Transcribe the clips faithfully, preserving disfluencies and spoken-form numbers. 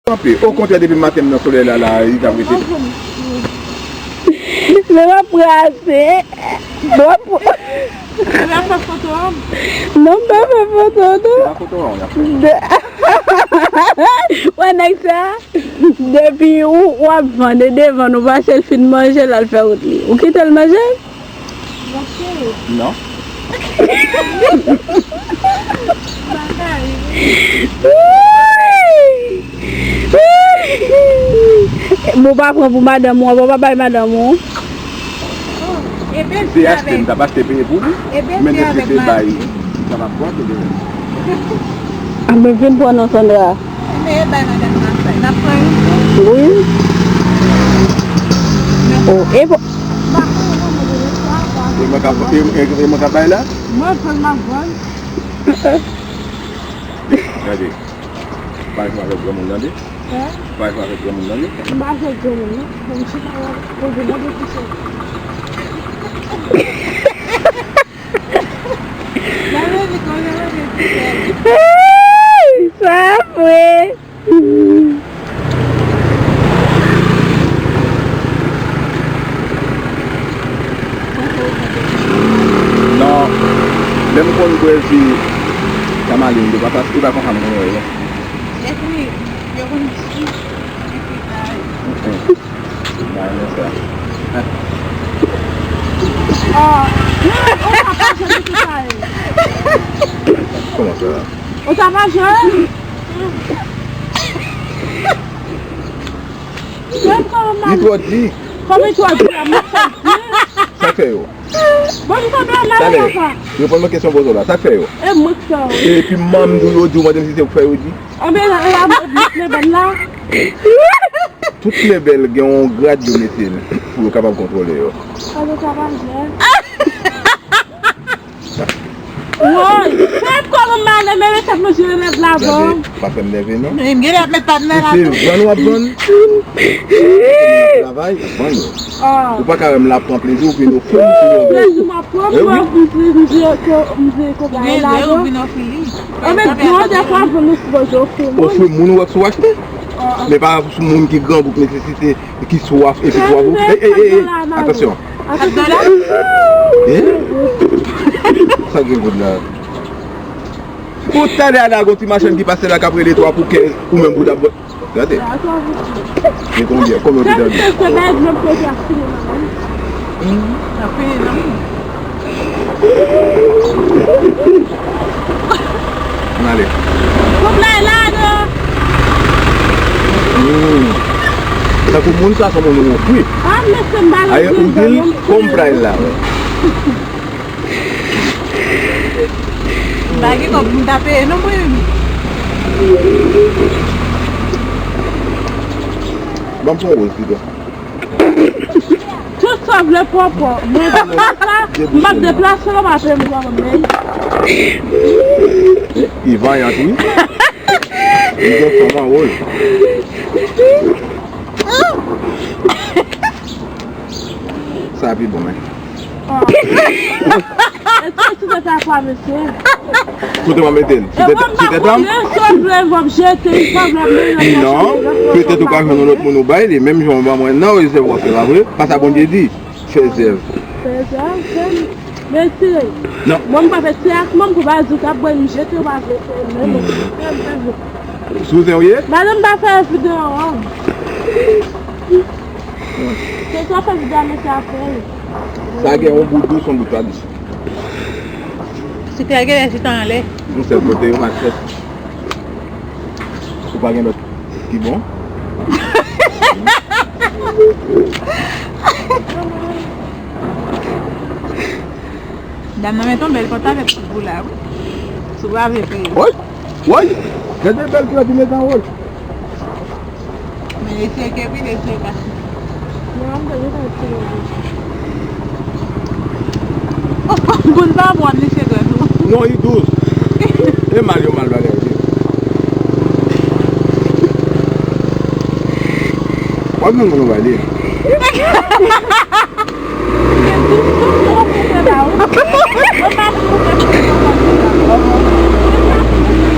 Kanpe. Okontrè, depi maten m nan solèy la, la, li t ap rete. Men w ap kraze. W ap... Ou ap fè foto an? Non, m pa fè foto, non. Se pa foto an, y ap fè. Wè nèg sa, depi ou, w ap vann, e devan nou pase, l fin manje, l al fè wout li. Ou kite l manje? Non. Bon, pa pran pou madanm ou, bon, pa bay madanm ou. Se achte, m t ap achte peye pou li. Men deske se bay, m kapab pran tou de. A, men vin pran non, Sandra. Men e bay madanm nan sa. N ap pran youn tou. Wi. Oh, e bon. E mwen ka, e, e, e mwen ka bay la? Mwen pran, m ap pran. Gade. Pa jwe avèk granmoun nan, de. Hein? Pa jwe avèk granmoun nan, de. M pa jwe granmoun, non. Bon, m chita la, poze mwen de kouche. Sa vre. Non, lè m konn bwè ji Tamalin, li pa, li pa konsa m konn wè l, non. Epi, yo konn di, epi, bay. Mm-mm. M pa renmen sa. Ah, non, ou ta pa jwenn epi bay. Kòman sa? Ou ta pa jwenn? Li twò di. Kòman li twò di la, mwen twò di. Sa k fè yo? Bon, m konn wè nan... Talè, reponn mwen kesyon m poze w la. Sa k fè yo? E mwen k fè yo. Epi manm di w yo di w, mande m si se ou k fè yo di. Anben, la, la, mwen plebèl la. Tout plebèl gen yon grad yo mete l pou yo kapab kontwole yo. Anben, sa pa jwenn. Woy, frè m kòman m ale, men mete mwen jere nèg la bon. Gade, pa fè m nève non. Men m genlè ap met pa m nan la tou. Se vann w ap vann. Travay, vann yo. Ou pa ka wè m la pran plezi, ou vin ofri m pou yon... Plezi m ap pran, mwen ofri, m jere, m jere kobay la bon. Anben, non, dèfwa vann ou sipoze ofri moun. Ofri moun ou wè k sou achte. Men pa sou moun ki grangou, k nesesite, ki swaf, epi pou avou. Ey, ey, ey, ey, atansyon. Kat dola? Eh? Sa gen goud la? Pou talè a la, gon ti machann ki pase la k ap rele twa pou kenz, ou menm pou t ap... Gade. Gen konbyen, konbyen ou te tande? Ann ale. Koup la e la non. Hmm. Tankou moun sa se moun ou ofri. Ah, mesye, m pa... Aye, ou di l, konbyen la, wè. M pa gen kòb pou m ta peye non, mwen menm. Ban m fè yon woz pito. Tout sa w vle pran, pran. Mwen, m ap deplase, m ap deplase, w ap peye m pran, men. Li vayan tou wi. Li gen fanm anwo l. Sa pi bon, men. Ah. Eske se ta pa, mesye? Kote m ap mete l? Sou tèt, sou tèt pa m? Non, petèt ou ka jwenn yon lòt moun ou bay li, menm jan w ban mwen nan, se vre, se pa vre? Pa sa Bondye di? Fè zèv. Fè zèv, fè... Mesye. Non. Mwen m pa fè, se ak mwen m pou pa di w k ap bwè, m jete w pa vle fè menm. Sou zen w ye? Madanm pa fè videyo an. Se sa fè videyo a mesye a fè. Sa gen yon bout dous, yon bout pa dous. Sikrè genlè chita anlè. Yon sèl kote yo machèt. Ou pa gen lòt ki bon? Dam nan met yon bèl pòt avèk ti gou la wi. Si w pa vle peye. Woy! Woy! Gade bèl plat li met anwo l. Men eseye ke pi, eseye pase. Bon, l pa bon, ap niche grenn ou. Non, li dous. E mal yo mal bagay li. W ap jwenn moun ou ba li.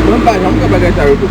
Mwen pa janm fè bagay sa yo tou.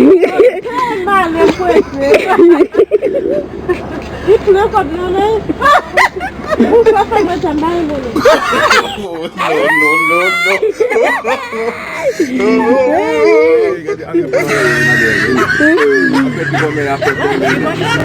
Malè, mwen. Li plen kòb nan men. Ou pa fè mwen tann, ba yon lolo. Non, non, non, non. Gade, antre pran nan madè. Apre ti kòmè a fè kòmè.